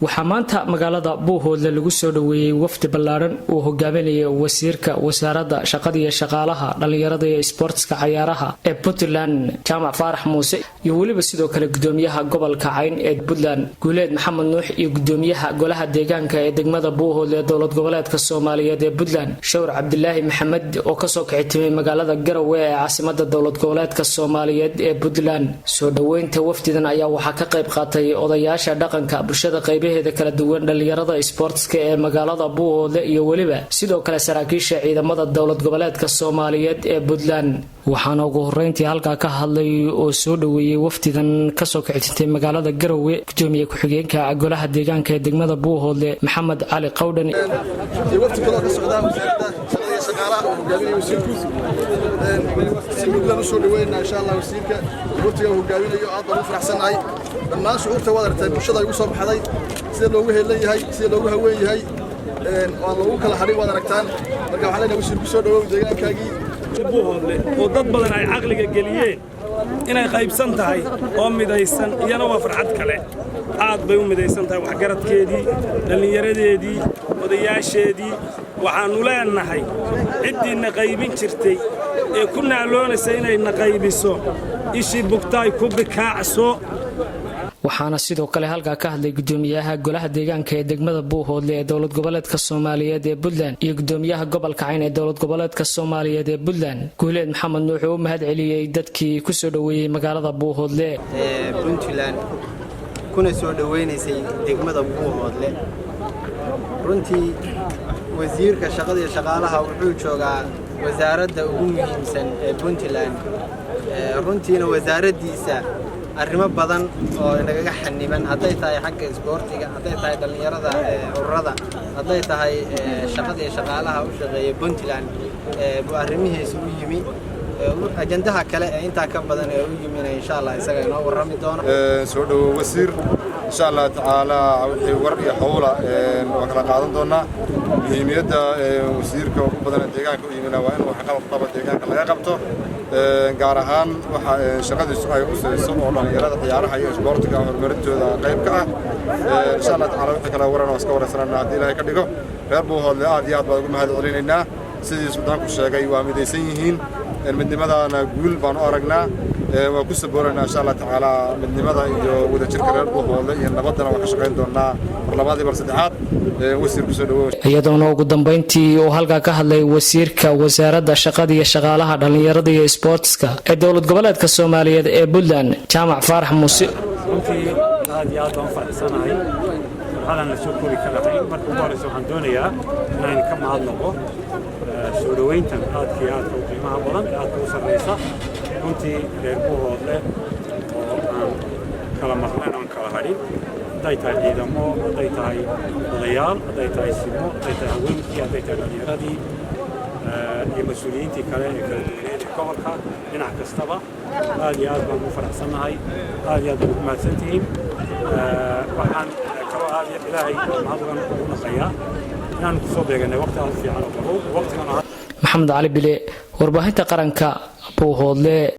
Waxaa maanta magaalada Buuhoodle lagu soo dhoweeyey wafdi ballaadhan uu hogaaminayay wasiirka wasaaradda shaqada iyo shaqaalaha, dhallinyarada iyo isboortiska cayaaraha ee Puntland, Jaamac Faarax Muuse, iyo weliba sidoo kale gudoomiyaha gobolka Cayn ee Puntland, Guuleed Maxamed Nuux, iyo gudoomiyaha golaha deegaanka ee degmada Buuhoodle ee dowlad goboleedka Soomaaliyeed ee Puntland, Shawr Cabdilaahi Maxamed, oo kasoo kici timay magaalada Garowe ee caasimada dowlad goboleedka Soomaaliyeed ee Puntland. Soo dhoweynta wafdidan ayaa waxaa ka qayb qaatay odayaasha dhaqanka, bulshada qaybaheeda kala duwan, dhalinyarada isboortiska ee magaalada Buuhoodle iyo weliba sidoo kale saraakiisha ciidamada dowlad goboleedka Soomaaliyeed ee Puntland. Waxaana ugu horeyntii halkaa ka hadlay oo soo dhoweeyey wafdidan kasoo kicitintay magaalada Garowe gudoomiye ku-xigeenka golaha deegaanka ee degmada Buuhoodle, Maxamed Cali Qowdhan. Wafdi kaloo ka socdaa wasaaradda shaqada iyo shaqaalaha oo hogaaminaya wasiirku, si muglan usoo dhaweynaa insha Allah wasiirka wafdiga uu hogaaminayo. Aad baan u faraxsannahay. Dhammaan shucuurta waad aragtay, bulshada ay ugu soo baxday, sida loogu heelan yahay, sida loogu haween yahay, oo aan loogu kala hadhin waad aragtaan. Marka waxaan leenahay, wasiir, ku soo dhawow deegaankaagii. Buuhoodle oo dad badan ay caqliga geliyeen inay qaybsan tahay oo midaysan, iyana waa farxad kale. Aad bay u midaysan tahay, waxgaradkeedii, dhallinyaradeedii, odayaasheedii. Waxaannu leennahay, ciddiinna qaybin jirtay ee ku naaloonaysa inayna qaybiso, ishii bugtaay ku bikaacso. Waxaana sidoo kale halkaa ka hadlay gudoomiyaha golaha deegaanka ee degmada Buuhoodle ee dowlad goboleedka Soomaaliyeed ee Puntland iyo gudoomiyaha gobolka Cayn ee dowlad goboleedka Soomaaliyeed ee Puntland, Guuleed Maxamed Nuux, oo u mahad celiyey dadkii kusoo dhoweeyey magaalada Buuhoodle. Puntland kuna soo dhoweynaysay degmada Buuhoodle. Runtii wasiirka shaqada iyo shaqaalaha wuxuu joogaa wasaaradda ugu muhiimsan ee Puntland. Runtiina wasaaraddiisa arrimo badan oo nagaga xaniban, hadday tahay xagga isboortiga, hadday tahay dhallinyarada, ururada, hadday tahay shaqada iyo shaqaalaha u shaqeeya Puntland, buu arrimihiisa u yimi. Ajandaha kale ee intaa ka badan ee u yimina, insha Allah, isaga inoo warrami doono. Soo dhowo wasiir. Insha Allah tacaala wixii war iyo howla waa kala qaadan doonaa. Muhiimiyadda wasiirka ugu badan deegaanka u yimina waa in wax qaba deegaanka laga qabto, gaar ahaan waxa shaqadiisu ay khusayso oo dhallinyarada, ciyaaraha iyo isboortiga horumarintooda qayb ka ah. Insha Allah tacaala wixii kale waran oo iska waraysanana haddii Ilaahay ka dhigo. Reer Buuhoodle aad iyo aad baan ugu mahad celinaynaa. Sidii suldaanku sheegay, waa midaysan yihiin, midnimadana guul baan u aragnaa. Waan ku sabooraynaa insha Allah tacaala midnimada iyo wadajirka reer Buuhoodle iyo nabaddana waan ka shaqayn doonaa. Mar labaad iyo mar saddexaad, wasiir, kusoo dhawow. Iyadoona ugu dambeyntii uu halkaa ka hadlay wasiirka wasaaradda shaqada iyo shaqaalaha, dhallinyarada iyo isboortiska ee dowlad goboleedka Soomaaliyeed ee Puntland, Jaamac Faarax Muuse. Runtii aad iyo aad baan u faraxsanahay, farxadaan la soo koobi karahayn. Marka ugu horreysa waxaan doonayaa inaan ka mahadnaqo soo dhoweyntan aadka iyo aadka u qiimaha badan ee aadka u sarreysa. Runtii reer Buuhoodle oo aan kala maqnayn oon kala hadhin, hadday tahay ciidamo, hadday tahay odayaal, hadday tahay simo, hadday tahay haweenkii, hadday tahay dhallinyaradii iyo mas-uuliyiintii kale ee kala duwaneed ee gobolka, dhinac kastaba aad iyo aad baan ugu faraxsannahay, aad iyo aad baan ugu mahadsantihiin. Waxaan kaloo aad iyo Ilaahay mahad ugan ugu naqayaa inaan kusoo beeganay waqti aad u fiican oo qabow waqtigan. Maxamed Cali Bile, warbaahinta qaranka, Buuhoodle.